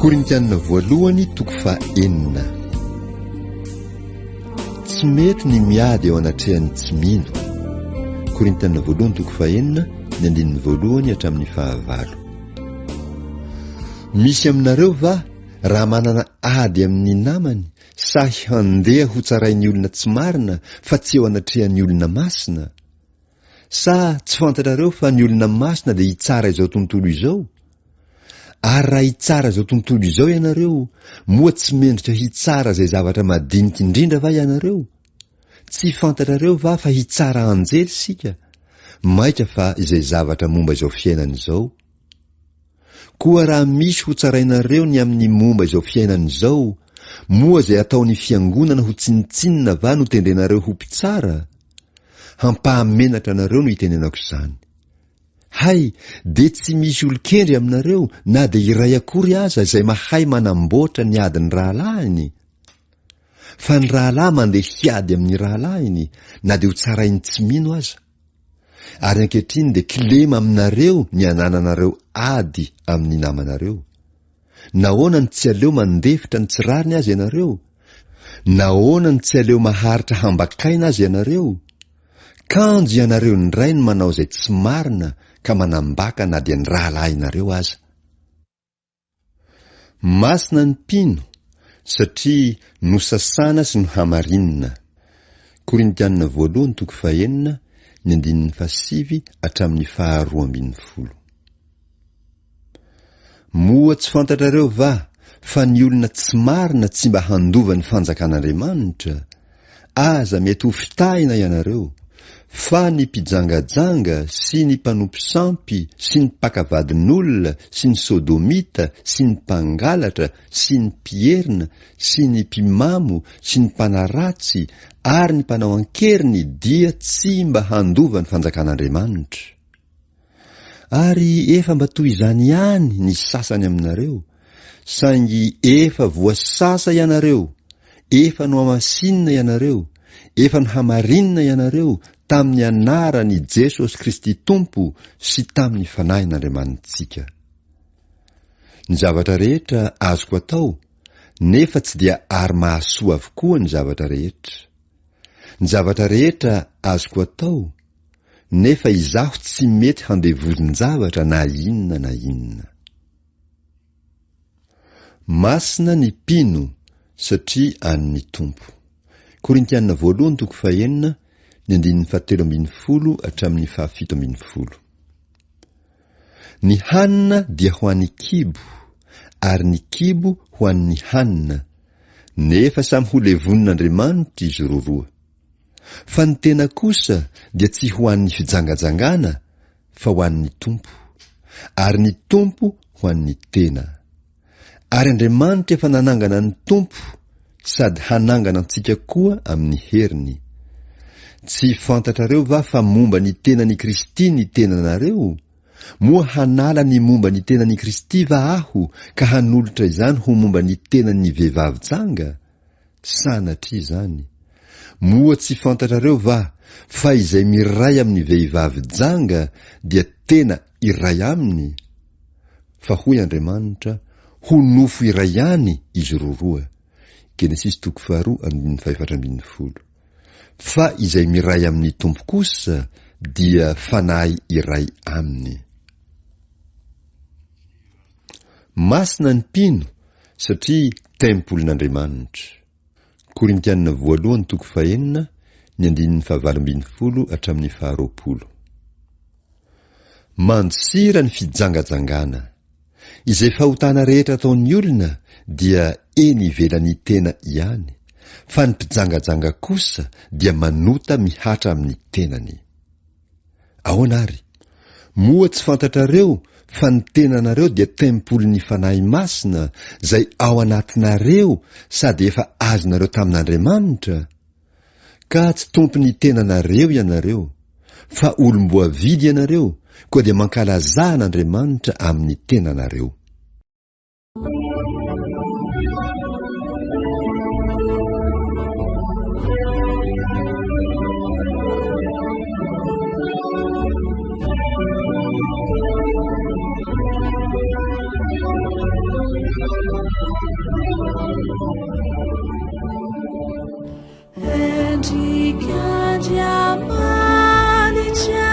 Korintianina voalohany toko fahenina. Tsy mety ny miady eo anatrehan'ny tsy mino. Korintianina voalohany toko fahenina ny andininy voalohany hatramin'ny fahavalo. Misy aminareo va raha manana ady amin'ny namany sahy handeha ho tsarain'ny olona tsy marina fa tsy eo anatrehan'ny olona masina? Sa tsy fantatrareo fa ny olona masina dia hitsara izao tontolo izao? Ary raha hitsara izao tontolo izao ianareo, moa tsy mendrika hitsara izay zavatra madinika indrindra va ianareo? Tsy fantatrareo va fa hitsara anjely isika, mainka fa izay zavatra momba izao fiainana izao? Koa raha misy ho tsarainareo ny amin'ny momba izao fiainana izao, moa izay ataon'ny fiangonana ho tsinontsinona va no tendrenareo ho mpitsara? Hampahamenatra anareo no itenenako izany. Hay, dia tsy misy olon-kendry aminareo na dia iray akory aza izay mahay manamboatra ny adin'ny rahalahiny? Fa ny rahalahy mandeha hiady amin'ny rahalahiny, na dia ho tsarain'ny tsy mino aza. Ary ankehitriny dia kilema aminareo ny anananareo ady amin'ny namanareo. Nahoana no tsy aleo mandefitra ny tsy rariny aza ianareo? Nahoana no tsy aleo maharitra hambakaina aza ianareo? Kanjo ianareo indray no manao izay tsy marina ka manambaka na dia ny rahalahinareo aza. Masina ny mpino satria nosasana sy nohamarinina. Korintianina voalohany toko fahenina ny andininy fahasivy hatramin'ny faharoa ambin'ny folo. Moa tsy fantatrareo va fa ny olona tsy marina tsy mba handova ny fanjakan'Andriamanitra? Aza mety ho fitahina ianareo, fa ny mpijangajanga sy ny mpanompo sampy sy ny mpaka vadin'olona sy ny sodomita sy ny mpangalatra sy ny mpierina sy ny mpimamo sy ny mpanaratsy ary ny mpanao an-keriny dia tsy mba handova ny fanjakan'Andriamanitra. Ary efa mba toy izany ihany ny sasany aminareo, saingy efa voasasa ianareo, efa nohamasinina ianareo, efa nohamarinina ianareo tamin'ny anaran'i Jesosy Kristy Tompo sy tamin'ny Fanahin'Andriamanitsika. Ny zavatra rehetra azoko atao, nefa tsy dia ary mahasoa avokoa ny zavatra rehetra. Ny zavatra rehetra azoko atao, nefa izaho tsy mety handevozin-javatra na inona na inona. Masina ny mpino satria an'ny Tompo. Korintiana voalohany toko fahenina, ny andininy fahatelo ambin'ny folo hatramin'ny fahafito ambin'ny folo. Ny hanina dia ho an'ny kibo, ary ny kibo ho an'ny hanina, nefa samy ho levonin'Andriamanitra izy roroa. Fa ny tena kosa dia tsy ho an'ny fijangajangana fa ho an'ny Tompo, ary ny Tompo ho an'ny tena. Ary Andriamanitra efa nanangana ny Tompo sady hanangana antsika koa amin'ny heriny. Tsy fantatrareo va fa momba ny tenan'i Kristy ny tenanareo? Moa hanala ny momba ny tenan'i Kristy va aho ka hanolotra izany ho momba ny tenan'ny vehivavy janga? Sanatria izany! Moa tsy fantatrareo va fa izay miray amin'ny vehivavy janga dia tena iray aminy? Fa hoy Andriamanitra, Ho nofo iray ihany izy roroa. Genesisy toko faharoa andininy fahefatra ambin'ny folo. Fa izay miray amin'ny Tompo kosa dia fanahy iray aminy. Masina ny mpino satria tempolin'Andriamanitra. Korintiana voalohany toko fahenina, ny andininy fahavalo ambin'ny folo hatramin'ny faharoapolo. Mandosira ny fijangajangana. Izay fahotana rehetra ataon'ny olona dia eny ivelan'ny tena ihany, fa ny mpijangajanga kosa dia manota mihatra amin'ny tenany. Ahoana àry? Moa tsy fantatrareo fa ny tenanareo dia tempolin'ny Fanahy Masina izay ao anatinareo sady efa azonareo tamin'Andriamanitra? Ka tsy tompon'ny tenanareo ianareo, fa olom-boavidy ianareo, koa dia mankalazà an'Andriamanitra amin'ny tenanareo. Endrik'Andriamanitra.